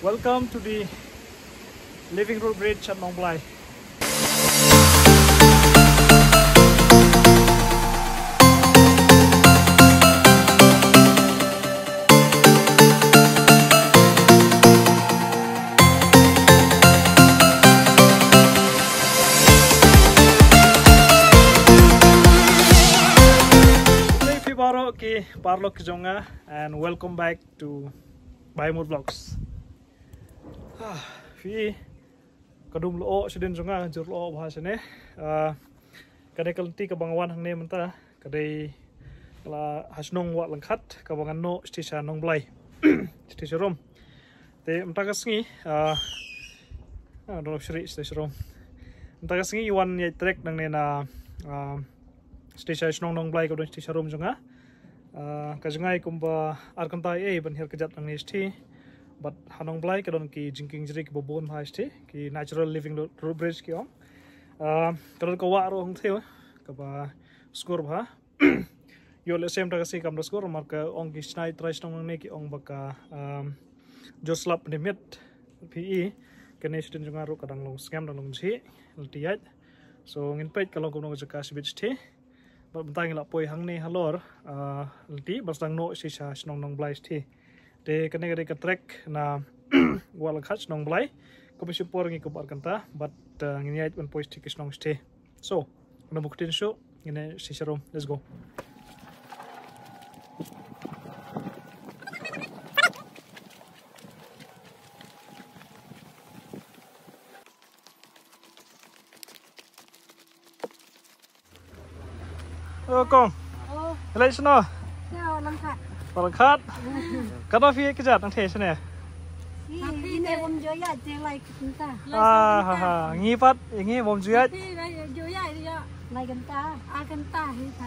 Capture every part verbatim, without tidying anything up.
Welcome to the Living Root Bridge at Nongblai. Hey, phi baroh ki paralok ki jong nga, and welcome back to Baimut Vlogs. Ah, phi, ka dum lyoh shadien jong nga, jur lyoh bha shane. Ah, ka dei ka lynti kaba nga wan hangne mynta, ka dei la ha shnong Wah Langkhat, kaba ngan noh shatei sha Nongblai, shatei sha Rom. Te mynta ka sngi, ah, ah, dong shri shatei sha Rom. Mynta ka sngi wan ïaid trek nangne na, ah, shatei sha shnong Nongblai kaba don shatei sha Rom jong nga. Ah, ka jngai kumba ar kynta ei ban hiar kjat nangne shatei. Bad ha Nongblai ka don ki jingkieng jri kiba bun bha shatei, ki natural living root, root bridge ki ong. Ah, ka don ka wah ruh hangtei kaba skur bha. Ïoh leh sem ta ka sngi kam da skur, namar ka ong ki shynai trai shnong nangne ki ong ba ka, um, jur slap ne miet. Phi i, kane shadien jong nga ruh ka dang long sngem, dang long jhih, lynti ïaid. So ngin peit ka long kumno ka jaka shibit shatei. Bad mynta ngi la poi hangne halor, ah, lynti, bad sdang noh shatei sha shnong Nongblai shatei. Te kane ka dei ka trek na Wah Langkhat sha Nongblai. Kumba shim por ngi kumba ar kynta, bad, ah, ngin ïaid ban poi shatei ki shnong shatei. So, ngin ym ktien shuh, ngin ïaid shatei sha Rom. Let's go. Ïo kong. Oh. Leit shano? Ïa, Langkhat. Langkhat. Katno phi kjat nangthei shane? Ine bym ju ïaid te lai kynta. Ah, ha, ha. Ngi pat, ngi bym ju ïaid. Te lai ju ïaid ïa. Lai kynta. Ah, kynta hi ta.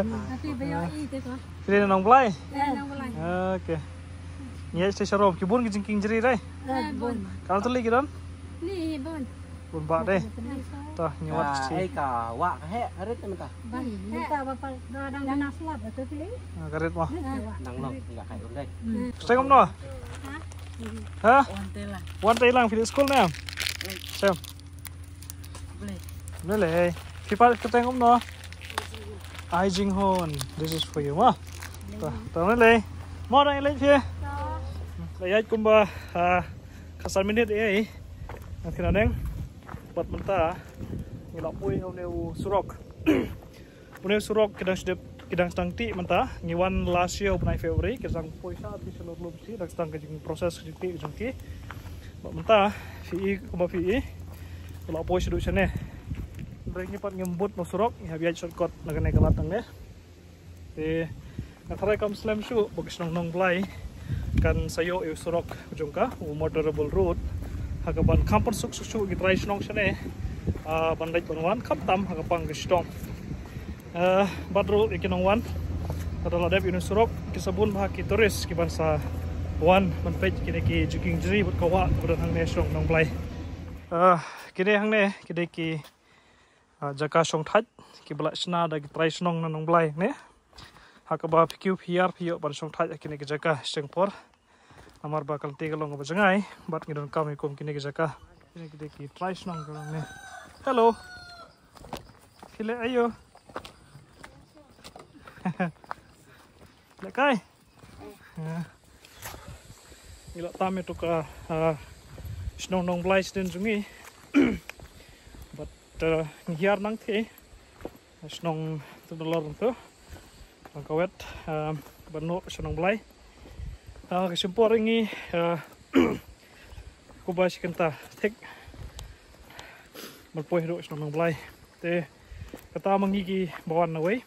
Tapi ba ïohi te ko. Phi dei na Nongblai? Eh, Nongblai. Okay. Ngi ïaid shatei sha Rom, ki bun ki jingkieng jri dei. Eh, bun. Katno tylli ki don? Ni bun. Bun bah dei. Ni bun. To ngi wad shatei. Ai ka wah ka heh, ka rit mynta. Bun. Mynta ba pa da dang na slap tu phi. Ah, ka rit mo. Nang no, ngi kai un dei. Kyrteng kumno? Ha? Wan tei lang. Wan tei lang, phi dei skul ne em? Sem. Blei. Blei lei. Phi pat kyrteng kumno? Ai Jinghon. This is for you, ma. To, to blei lei. Mo dang leit phi. La ïaid kumba, ah, khatsan minit ei. Nang kina deng. Bad mynta ngi la poi ha une u surok. Une u surok ki dang sdep, ki dang sdang tih mynta. Ngi wan last year u bnai February, ki dang poi sha tih sha lor lum shatei, dang sdang ka jing process ka jingtih ka jong ki. Bad mynta phi i kumba phi i, la poi shaduh shane. Hynrei ngi pat ngim bud na u surok, ngi hap ïaid shortcut na kane ka lad nangne. Te nga tharai kam slem shuh ba ka shnong Nongblai kan sa ïoh ïa u surok jong ka, u motorable road, ha kaban kham pynsuk suk suk ki trai shnong shane, ah, ban leit ban wan, khamtam ha ka pang ka shitom. Ah, bad ruh ïa ki nongwan, lada la dep ïa une u surok, ki sa bun bha ki tourist kiban sa wan ban peit kine ki jingkieng jri bad ka wah kaba don hangne shnong Nongblai. Ah, kine hangne ki dei ki, ah, jaka shongthait kiba la shna da ki trai shnong na Nongblai ne. Ha kaba phi kiew phi hiar phi ïoh ban shongthait ha kine ki jaka sheng por. Namar ba ka lynti ka long kaba jngai bad ngi donkam ïa kum kine ki jaka. Kine ki dei ki trai shnong ka long ne. Hello. Phi leh aïu? Leh kai. Ah. Ngi la tam ïa tu ka, ah, shnong Nongblai shadien jong ngi. Bad, ah, ngi hiar nangthie. Shnong tu nalor tu. Nang kawet, ah, ban noh sha Nongblai. Ah, ka shim por ngi, ah, kumba shi kynta thik ban poi haduh sha Nongblai. Te kata ma ngi kiba wan nawei.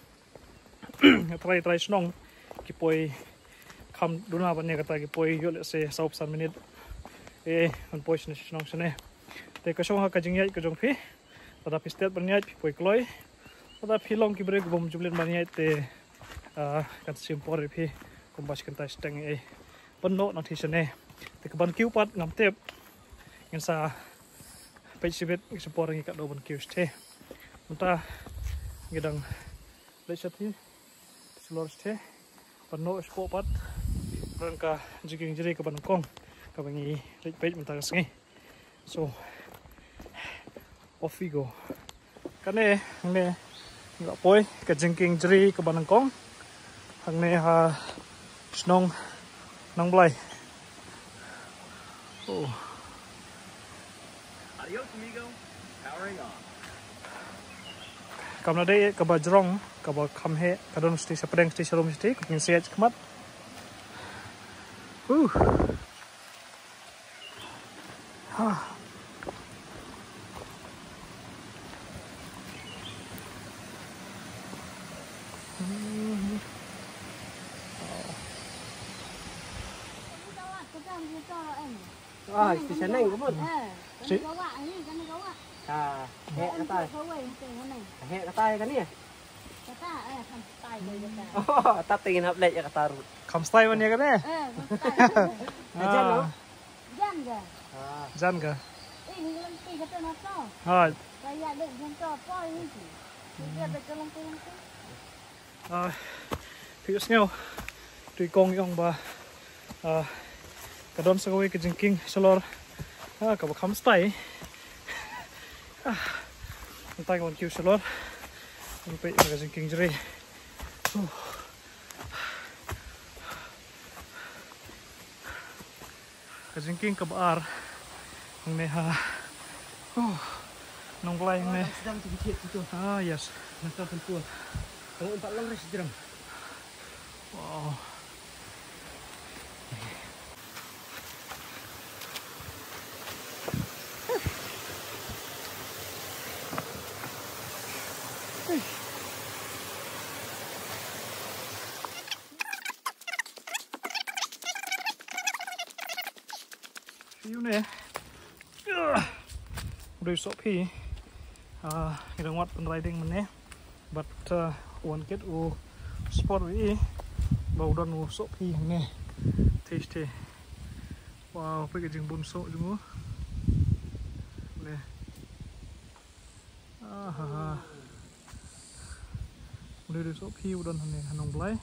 Trai trai shnong ki poi kham duna ban ïa kata, ki poi ïoh lehse saw phew san minit. Eh, ban poi shane shnong shane. Te ka shong ha ka jingïaid ka jong phi. Lada phi stet ban ïaid phi poi kloi. Lada phi long ki briew ki bym ju mlien ban ïaid te, ah, kan shim por ïa phi kumba shi kynta shiteng ei. Ban noh nangthie shane. Te kaban kiew pat ngam tip. Ngin sa peit shibit, ngi shim por ngi katno ban kiew shatei. Mynta ngi dang leit shatei, shlur shatei, ban noh shapoh pat. Don ka jingkieng jri kaba nyngkong. Kaba ngi leit peit mynta ka sngi. So, off we go. Kane, hangne, ngi la poi ka jingkieng Jri kaba nyngkong. Hangne ha shnong Nongblai. Oh. Kam na dei kaba jrong, kaba kham heh, ka don shatei shapdeng, shatei sharum, shatei, ka pynsiej khmat. Uh. Ha. Ah, station neng ko mun. Si- Ah, heh kata. Heh kata ya kani ya. Oh, ta tingin hap leh ya kata ru. Kham stai wan ya kane? Jan ka. Ah. Jan ka. Hai. Ah, phi sngew. Tui kong yong ba. Ah, ka don sa kawei ka jingkieng shalor. Ah, kaba kham stai. Ah, mynta ka wan kiew shalor. Ngi peit ka jingkieng Jri. Oh. Ka jingkieng kaba ar. Hangne ha. Oh. Nongblai hangne. Ah, yes. Wow. Ïa une. Ïa. U dei u sohphi. Ah, ngi dang wad ban riding mynne. Bad, ah, wan kit u spot u i. Ba u don u sohphi hangne. Te te. Wow, peit ka jingbun soh jong u. Le. Ah, ha, ha. U dei u sohphi u don hangne ha Nongblai.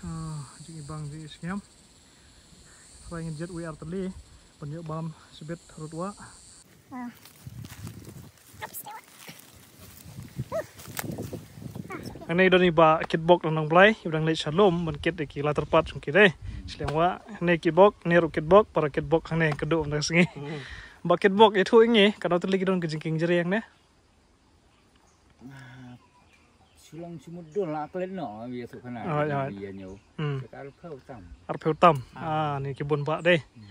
Ah, jingibang jingisngiam. Trai ngin jied wei ar tylli ban ïoh bam shibit harud wah. Hangne don i Bah Kitbok na Nongbrai, i ba dang leit sha lum ban kit ïa ki la tyrpad jong ki de. Shlem wah, hangne Kitbok, hangne ruh Kitbok, para Kitbok hangne ka duh mynta ka sngi. Bah Kitbok, ïathuh ïa ngi, katno tylli ki don ka jingkieng Jri hangne? Ah, shu long shu mut dun la klet noh, ïa suk khana. Hooid, hooid. Ïa ñiew. Hmm. Sekai arphew tam. Arphew tam. Ah. Ah, ni ki bun bah de. Hmm.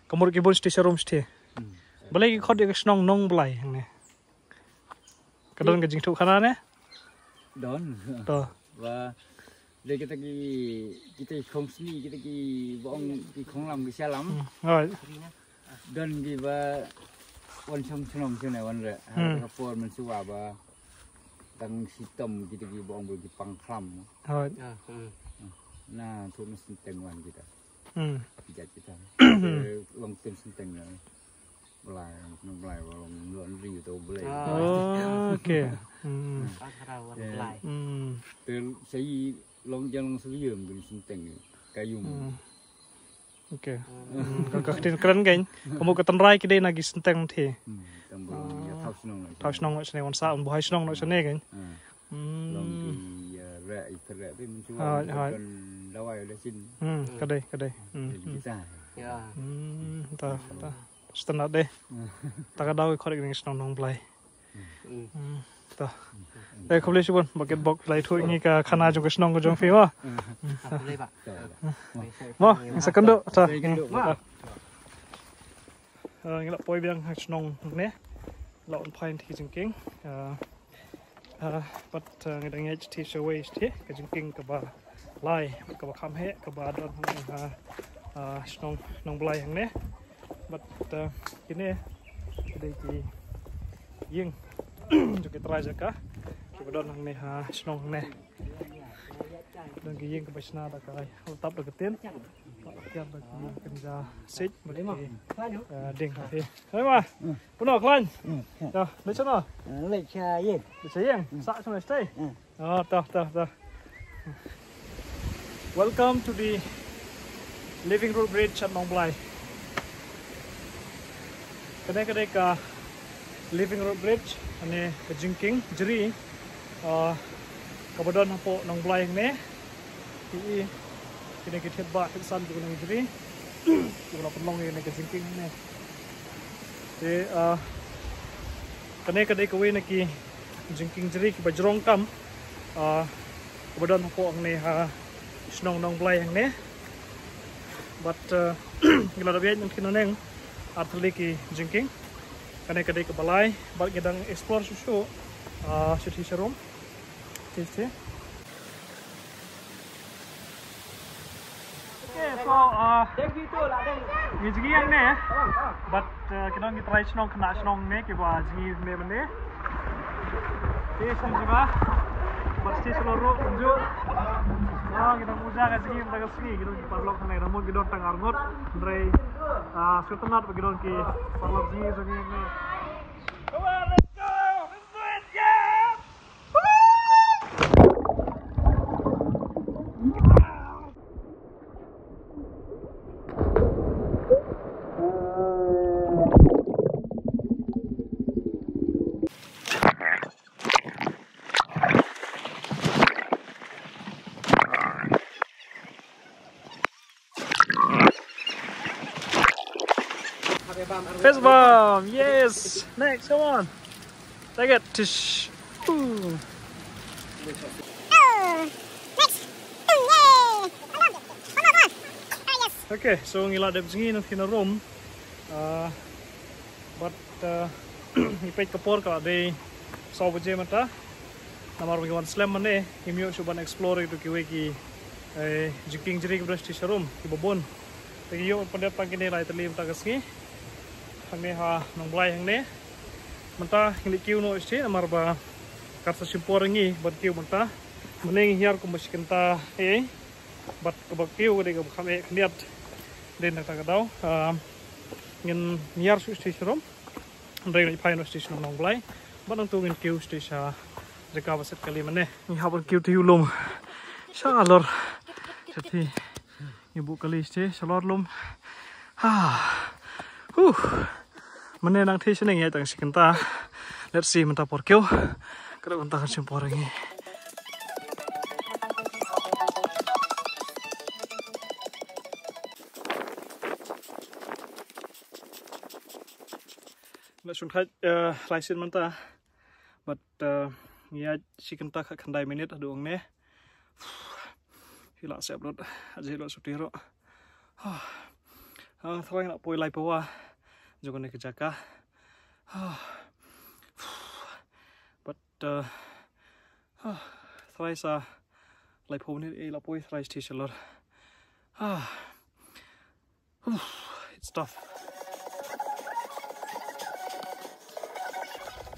Ka mut ki bun shatei sharum shatei. Hmm. Balei ki khot ïa ka shnong Nongblai hangne? Ka don ka jingthoh khana ne? Don. To. Ba Dei kita ki, kita ki khongsni, kita ki ba ong ki khonglam ki shalam. Hmm, hooid. Don ki ba wan shong shnong shane wan re. Hmm. Ha ka por mynshuwa ba dang shitom kita ki ba ong ba ki pang khlam. Hooid. Ah, hmm. Na tu na Synteng wan kita. Hmm. Ki jait kita. Long tem Synteng na. Blai, Nongblai, ba long Nongri to Blai. Ah. Oh, okay. Hmm. Ba khara wan Blai. Hmm. Te sa i long jang long sa ïem kin Synteng ka ïum. Hmm. Okay. Hmm. Hmm, ka, ka ktien kren kein. Ka mut ka tynrai ki dei na ki Synteng te. Hmm. Tam ba long ïa thaw shnong. Thaw shnong shane wan sa un buhai shnong shane kein. Hmm. Hmm. Long ki, ïa, rek, i rek, i mynshuwa, hooid, hooid, kan dawai le shin. Hmm, ka dei, ka dei. Hmm, hmm. Kita. Ya. Hmm, ta, ta. Standard de. Ta ka daw i khot ïa ka shnong Nongblai. Hmm. Hmm, ta. Eh, khublei shibun, Bah Kitbok, la ïathuh ïa ngi ka khana jong ka shnong ka jong phi, mo. Hmm, ta. Khublei, bah. Mo, sa kynduh, ta. Sa kynduh, bah. Eh, ngi la poi biang ha shnong ne. La wan phai ïa ki jingkieng. Eh, Ah, bad, ah, ngi dang ïaid shatei shawei shatei, ka jingkieng kaba lai, kaba kham heh, kaba don hangne ha, ah, shnong Nongblai hangne. Bad, ah, kine ki dei ki ïing jong ki trai jaka kiba don hangne ha shnong hangne. Don ki ïing kaba shna da ka tap da ka tin. Kiar da ki kynja siej bad ki, eh, dieng. Hei ma. Kumno khlaiñ? Hmm. Ya, leit shano? Leit sha ïing. Leit sha ïing. Hmm. Sah shano shatei? Hmm. Oh, to, to, to. Welcome to the Living Root Bridge at Nongblai. Kane ka dei ka Living Root Bridge, kane ka jingkieng jri, ah, kaba don hapoh Nongblai hangne. Ki i, kine ki thied ba thied san jong kane ka jri. Kiba la pynlong ïa kane ka jingkieng hangne. Te, ah, kane ka dei kawei na ki jingkieng jri kiba jrong tam, ah, kaba don hapoh hangne ha shnong Nongblai hangne. Bad, ah, ngi la dep ïaid nangtei nangne ar tylli ki jingkieng. Kane ka dei kaba lai bad ngi dang explore shuh shuh, ah, shuh shuh sharum. Shuh shuh. Okay, so, ah, ngi jngi hangne. Bad, ah, ki don ki trai shnong khynnah shnong ne kiba jngi ne mynne. Te shen jnga. Bad shen shalor ruh kumjuh. Ah, ki don uja ka jngi mynta ka sngi, ki don ki paralok hangne, namar ki don tang arngut. Hynrei, ah, sngewtynnat ba ki don ki paralok jngi jngi hangne. Come on, let's go! Let's do it, yeah! Fist bump, yes. Next, come on. Take it. Tish. Ooh. Oh, next. Ooh, yay. Come on. Come on, come on. Ah, yes. Okay, so ngi la dep jngi na kine room. Ah, bad, ah, ngi peit ka por ka la dei saw baje mynta. Namar ba ngi wan slem mynne, ngim ïoh shuh ban explore ïa kiwei ki, eh, jingkieng jri kiba don shatei sharum, kiba bun. Te ngi ïoh pyndep tang kine lai tylli mynta ka sngi. Hangne ha Nongblai hangne. Mynta ngin ïa kiew noh shatei namar ba kat sa shim por ïa ngi ban kiew mynta. Mynne ngi hiar kumba shi kynta, eh. Bad kaba kiew ka dei kaba kham eh khyndiat. Dei na kata ka daw, ah, ngin hiar shuh shatei sharum. Hynrei ngi phai noh shatei shnong Nongblai. Bad nangtu ngin kiew shatei sha jaka ba set kali mynne. Ngi hap ban kiew te u lum. Shalor. Shatei. Ngi buh kali shatei shalor lum. Ha. Huh. Mynne nangtei shane ngi ïaid tang shi kynta. Let's see mynta por kiew. Ka dei mynta kan shim por ïa ngi. La shun thait, eh, lai sien mynta. Bad, eh, ngi ïaid shi kynta khatkhyndai minit haduh hangne. Phi lah sep lut, ha jingïaid lut shuti ruh. Ah, tharai ngi la poi lai pawa jong kane ka jaka. Ah. Bad, eh, ah, tharai sa lai pawa minit, eh, la poi tharai shatei shalor. Ah. It's tough.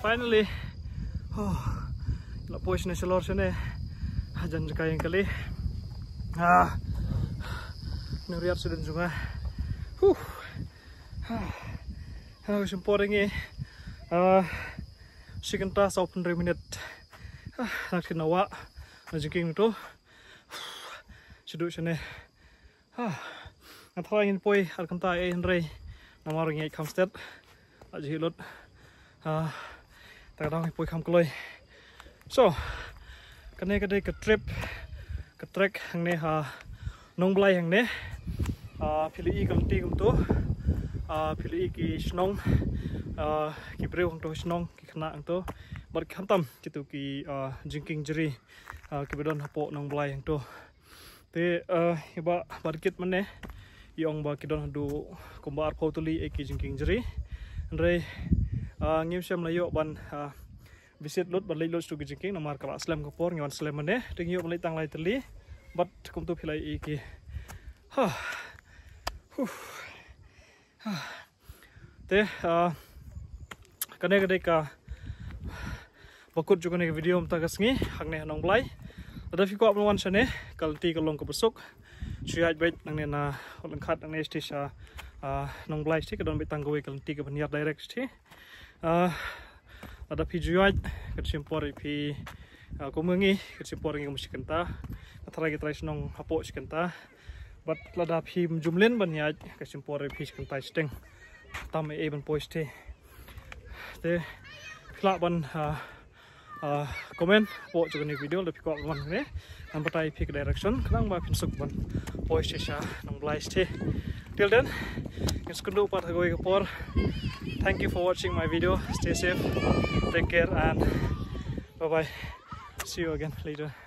Finally. Oh, la poi shane shalor shane. Hajan jaka ïeng kali. Ah. Nang riat sudin jong nga. Huh. Ah. Ah, shim por ïa ngi. Ah, shi kynta saw phew hynriew minit. Ah, nang kynnoh wah. Na jingkieng to. Shu duh shane. Ha. Nga tharai ngin poi ar kynta eh hynrei namar ngi ïaid kham stet. La jhieh lut. Ha. Ta ka daw ngi poi kham kloi. So, kane ka dei ka trip, ka trek hangne ha Nongblai hangne. Ah, phi la i ka lynti kumto. Ah, phi la i ki shnong. Ah, ki briew hangto shnong, ki khynnah hangto. Bad khamtam kito ki, ah, jingkieng jri, ah, kiba don hapoh Nongblai hangto. Te, eh, i Bah Barkit mynne i ong ba ki don haduh kumba arphew tylli eh ki jingkieng jri. Hynrei, eh, ngim shym la ïoh ban, eh, visit lut, ban leit lut sha ki jingkieng namar ka la slem ka por, ngi wan slem mynne. Te ngi ïoh ban leit tang lai tylli. Bad kumto phi la i ki. Ha. Huh. Te, ah, kane ka dei kaba kut jong kane ka video mynta ka sngi hangne ha Nongblai. Lada phi kwah ban wan shane, ka lynti ka long kaba suk. Shu ïaid beit nangne na Hautlyngkhat nangne shatei sha, ah, Nongblai shatei, ka don beit tang kawei ka lynti kaba niar direct shatei. Ah, lada phi ju ïaid, ka shim por ïa phi, ah, kum ngi, ka shim por ïa ngi kum shi kynta. Nga tharai ki trai shnong hapoh shi kynta. Bad lada phim ju mlien ban ïaid, ka shim por ïa phi shi kynta shiteng. tam ei ban poi shatei. Te phi lah ban, ah, ah, comment hapoh jong kane ka video lada phi kwah ban wan hangne. Ngan batai phi ka direction khnang ba phin suk ban poi shatei sha Nongblai shatei. Till then, ngin sa ïakynduh pat ha kawei ka por. Thank you for watching my video. Stay safe. Take care and bye bye. See you again later.